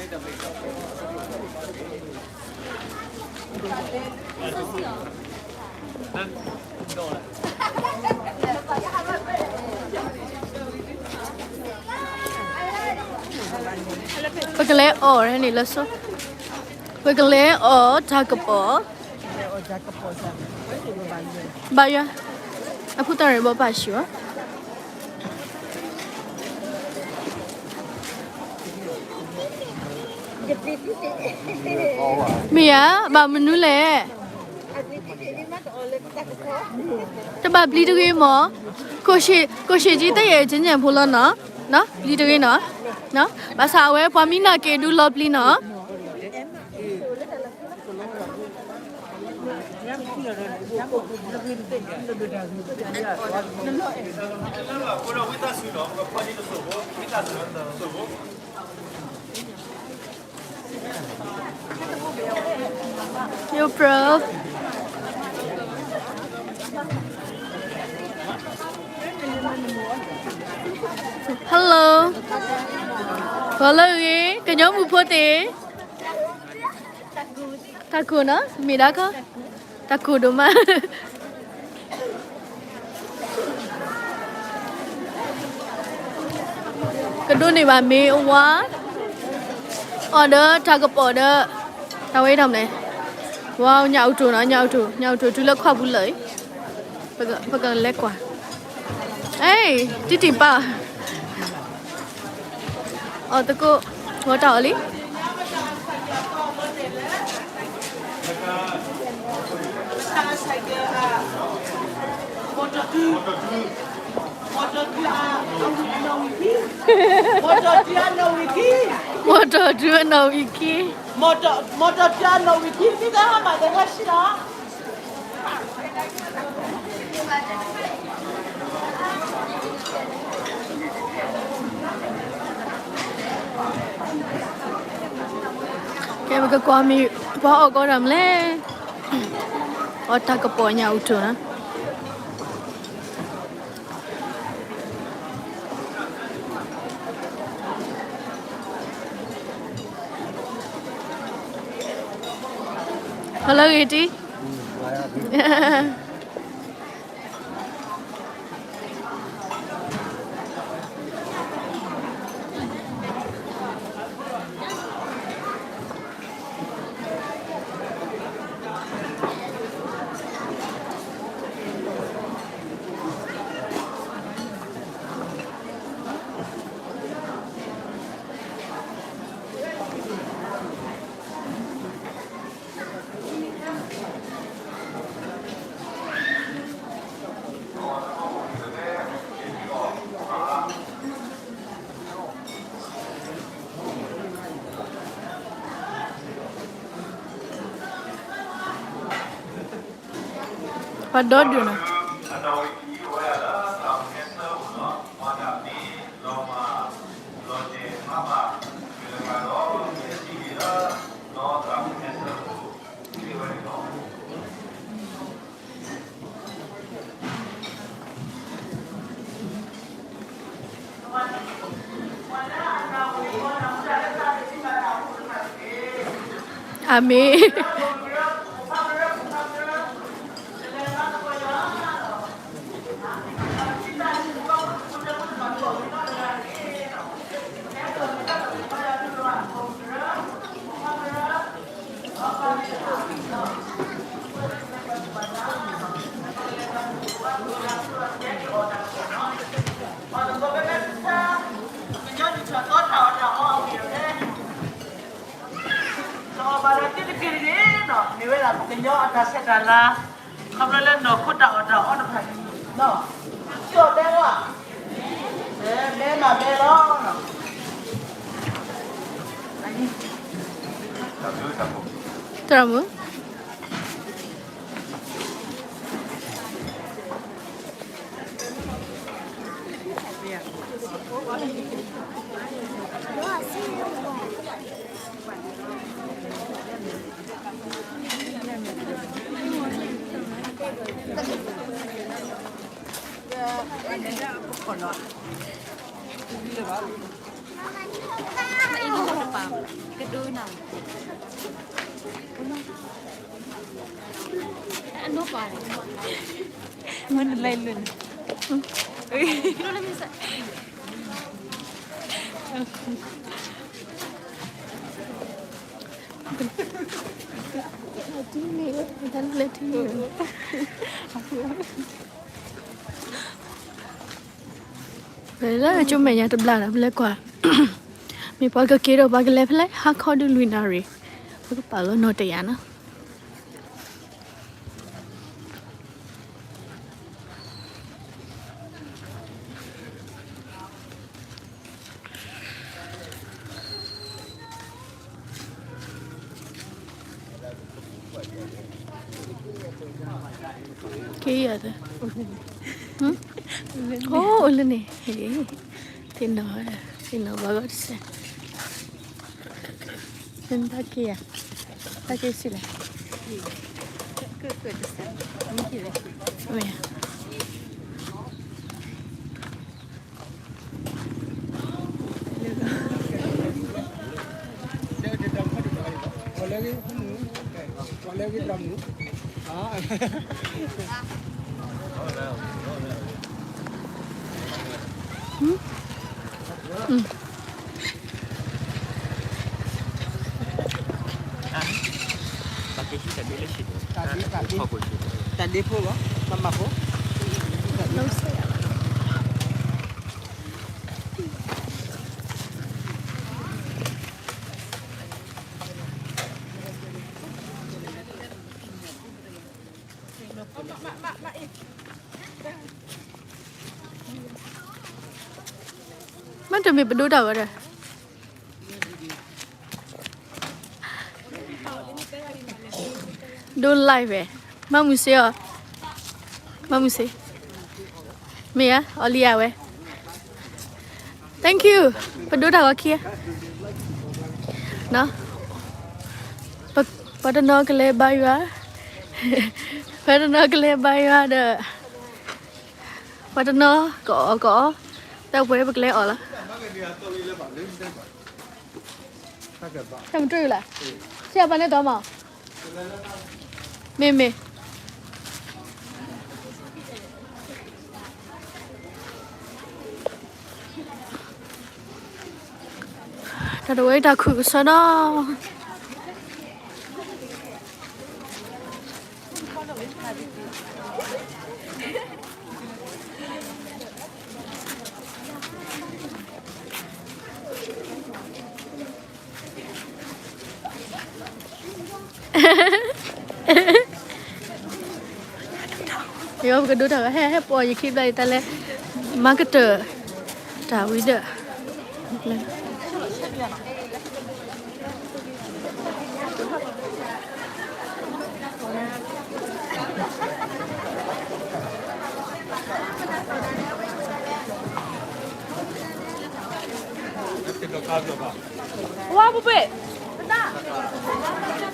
ပကလဲၤအီၣ်န့ၣ်လၢစိ, ပကလဲၤအီၣ်တၢ်ကပီၤ, ဘါယွၤ, အဖုတၢ်ရ့ဘီပၣ်ဆံးဘၣ်. မ့ၢ်ဧါ, ဘၣ်မနုၤလဲၣ်. တဘၣ်ပျံၤတဂ့ၤမး, ကိၣ်ရှ့ၣ်ကၠံတယဲၢ်ကညံၣ်ဖိလီၤနီၤ, ပျံၤတဂ့ၤနီၤ, ဘၣ်ဆၣ်အဝဲပှၤမံနီၢ်က့ၤဒုးလီၤပျံၤနီၤ. ယိၤပြၢ, hello, ဂီၤလၢအဂ့ၤ ကညီမုၣ်ဖိသ့ၣ်, တၢ်ကိၢ်နီၤ မ့ၢ်ဒၣ်ခီ, တၢ်ကိၢ်ဒိၣ်မး. ကဒိးန့ၢ်ဘၣ်မ့ၢ်အဝါ, အီၣ်ဒီးတၢ်ကပီၤဒီး, တၢ်ဝဲအံၤတၢ်မနုၤလဲၣ်, ဝါ ညၣ်အူတိၢ်နီၤ, ညၣ်အူတိၢ်, ညၣ်အူတိၢ်တုၤလၢခီၣ်ပူၤလၢာ်အံၤ, ပကလဲၤကွၢ်, အ့, တံၢ်တံၢ်ပၢ်, အီၣ်သကိး, ဂီၤတၢ်အီၣ်လံ. မီၢ်တီၢ်တုၤအနီၣ်ဝံာ်ခံ, မီၢ်တီၢ်တုၤအနီၣ်ဝံာ်ခံ, မီၢ်တီၢ်တုၤအနီၣ်ဝံာ်ခံ, သ့ၣ်တၢ်ဟါမၢ်သ့ၣ်တၢ်ဆံလီၤ. ကဲ ပကကွၢ်မ့ၢ်ပှၤအီၣ်ကီးတၢ်မနုၤလဲၣ်, အီၣ်တၢ်ကပီၤညၣ်အူတိၢ်နီၤ. ဟီၣ်လၢဂ့ၤတံၢ်. ပှၤဒီဒုၣ်နီၤ. အၤမ့ၣ်. တၢ်အီၣ်ဘၣ်ဒီးတံၤတက့ၢ်တဂ့ၤနီၤ, မ့ၢ်ဝဲဒၣ်ပကညီအတၢ်ဆဲးတၢ်လၤ, ခီဖျိလၢနီၢ်ခိတၢ်အီၣ်တၢ်အီတဖၣ်န့ၣ်, ကၠီၣ်တဲဝဲ, ဘဲမးဘဲလီၤ. တၢ်မုၢ်. ကဒိနၤ, အနိပၢ်, မ့ၢ်နလဲၤလၢန့ၣ်, လၢကၠိမဲာ်ညါတဘျီဒီး ပလဲၤကွၢ်, မ့ၢ်ပှၤကက့ၤဒီး ပှၤကလဲၤဖဲလဲၣ် ဟါခီဒုးလွံၢ်နၣ်ရံၣ်, ပကပာ်လီၤနီၢ်တယၢ်နီၤ. က့ၤယၤ, အိၣ်လၢန့ၣ်, သ့ၣ်နီၣ်, သ့ၣ်နီၣ်ဘၣ်ဂီၢ်တစဲး, တၢ်က့ၤယၤ, တၢ်က့ၤစံးလဲၣ်. တၢ်ဒ့ဖိလီၤ, မၤမၤဖိ. မ့တမ့ၢ်ပဒိတၢ်ဝဲဒၣ် ဒိ live ဝဲ, မၤမုၢ်စ့အီၤ, မၤမုၢ်စ့, မ့ၢ်ဧါ, အီၤလံဧါဝဲ, thank you, ပဒိတၢ်ဂီၤခံ, ပှၤတနီၤကလဲၤဘါယွၤ, ပှၤတနီၤကလဲၤဘါယွၤဒီး, ပှၤတနီၤကအီၣ်ကအီ, တၢ်ပှဲၤပကလဲၤအီၣ်လီၤ. တၢ်မတြူလၢ်, ဆရာပါနဲ့သွားမအောင်, မ့ၢ်မ့ၢ်, တၢ်တဝဲတၢ်ခုၣ်ကစီဒီ ယဝဲပကဒိတၢ်ဂီၤ ဟဲဟဲပိာ်ယခံဘျီအံၤ တၢ်လဲၤ မၤကတၢၢ် တၢ်ဝံၤဒီး ပကအီၣ်တၢ်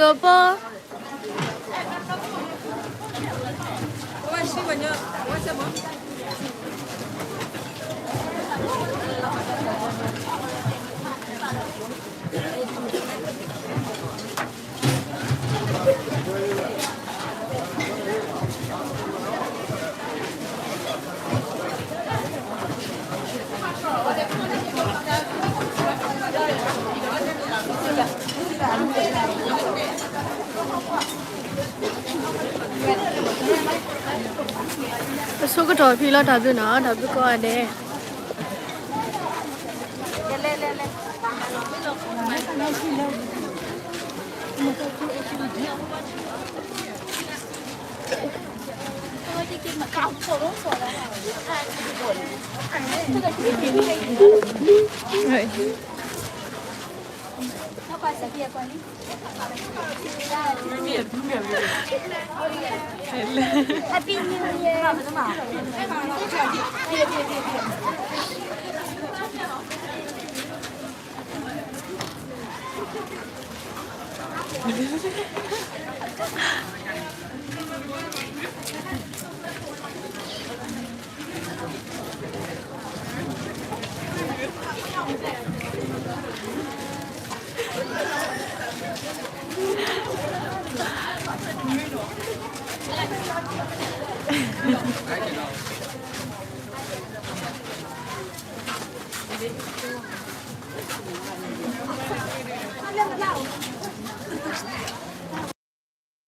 ကပီၤ ပဆိကတီၢ်ဖဲလီၤတၢ်ဘျုးနီၤ တၢ်ဘျုးကိးဂၤဒဲး Happy New Year.